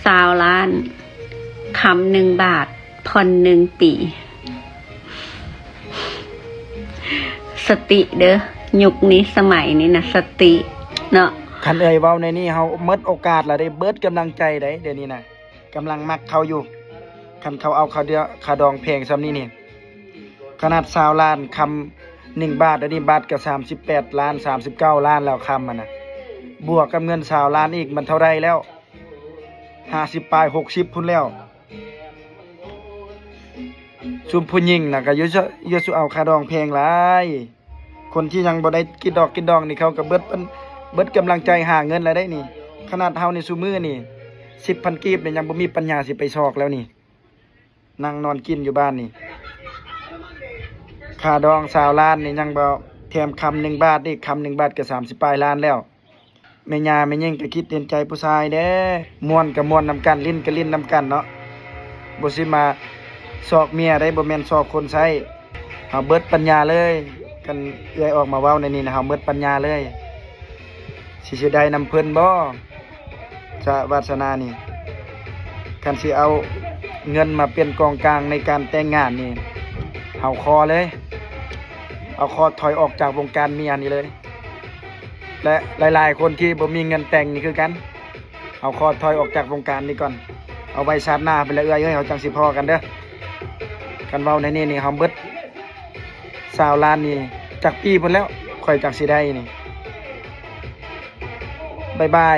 ຊາວລ້ານ ຄຳໜຶ່ງບາດ ຜ່ອນໜຶ່ງປີ. ສະຕິເດີ ຍຸກນີ້ສະໄໝນີ້ນະ ສະຕິເນາະ. ຄັນເອື້ອຍເວົ້າແນວນີ້ ເຮົາໝົດໂອກາດລະເດ້ ເບິດກຳລັງໃຈໄດ໋ ດຽວນີ້ນະ. ກຳລັງມັກເຂົາຢູ່ ຄັນເຂົາເອົາຄ່າເດືອ ຄ່າດອງແພງສ່ຳນີ້ນີ້. ຂະໜາດຊາວລ້ານ ຄຳໜຶ່ງບາດ ດຽວນີ້ບາດກໍສາມສິບແປດລ້ານ ສາມສິບເກົ້າລ້ານແລ້ວ ຄຳຫັ້ນນະ. ບວກກັບເງິນຊາວລ້ານອີກ ມັນເທົ່າໃດແລ້ວ? ຫ້າສິບປາຍ ຫົກສິບພຸ້ນແລ້ວ. ຊຸມຜູ້ຍິງນະ ກໍຢ່າ ຢ່າສູ່ເອົາຄ່າດອງແພງຫຼາຍ. ຄົນທີ່ຍັງບໍ່ໄດ້ກິດດອກກິດດອງນີ້ ເຂົາກໍເບິດ ເບິດກຳລັງໃຈຫາເງິນແລ້ວໄດ໋ນີ້. ຂະໜາດເຮົານີ້ ຊຸມື້ນີ້ ສິບພັນກີບນີ້ ຍັງບໍ່ມີປັນຍາຊິໄປຊອກແລ້ວນີ້. ນັ່ງນອນກິນຢູ່ບ້ານນີ້. ຄ່າດອງຊາວລ້ານນີ້ຍັງບໍ່ແຖມຄຳໜຶ່ງບາດອີກ ຄຳໜຶ່ງບາດກໍສາມສິບປາຍລ້ານແລ້ວ. ແມ່ຍ່າແມ່ຍິງກໍຄິດເຫັນໃຈຜູ້ຊາຍເດ້. ມ່ວນກໍມ່ວນນຳກັນ ຫຼິ້ນກໍຫຼິ້ນນຳກັນເນາະ. ບໍ່ຊິມາຊອກເມຍໄດ໋ ບໍ່ແມ່ນຊອກຄົນໃຊ້. ເຮົາເບິດປັນຍາເລີຍ. ຄັນເອື້ອຍອອກມາເວົ້າໃນນີ້ນະ ເຮົາເບິດປັນຍາເລີຍ. ຊິເສຍດາຍນຳເພິ່ນບໍ່? ຊະ ວາດສະໜານີ້ ຄັນຊິເອົາເງິນມາເປັນກອງກາງໃນການແຕ່ງງານນີ້ ເຮົາຂໍເລີຍ ເຮົາຂໍຖອຍອອກຈາກວົງການເມຍນີ້ເລີຍ. ແລະ ຫຼາຍໆຄົນທີ່ບໍ່ມີເງິນແຕ່ງນີ້ຄືກັນ ເຮົາຂໍຖອຍອອກຈາກວົງການນີ້ກ່ອນ. ເອົາໄວ້ຊາດໜ້າພຸ້ນລະເອື້ອຍເອີຍ ເຮົາຈັ່ງຊິພໍ້ກັນເດີ. ຄັນເວົ້າໃນນີ້ນີ້ ເຮົາເບິດຊາວລ້ານນີ້ ຈັກປີພຸ້ນແລ້ວ ຂ້ອຍຈັ່ງຊິໄດ້ນີ້. ບາຍບາຍ.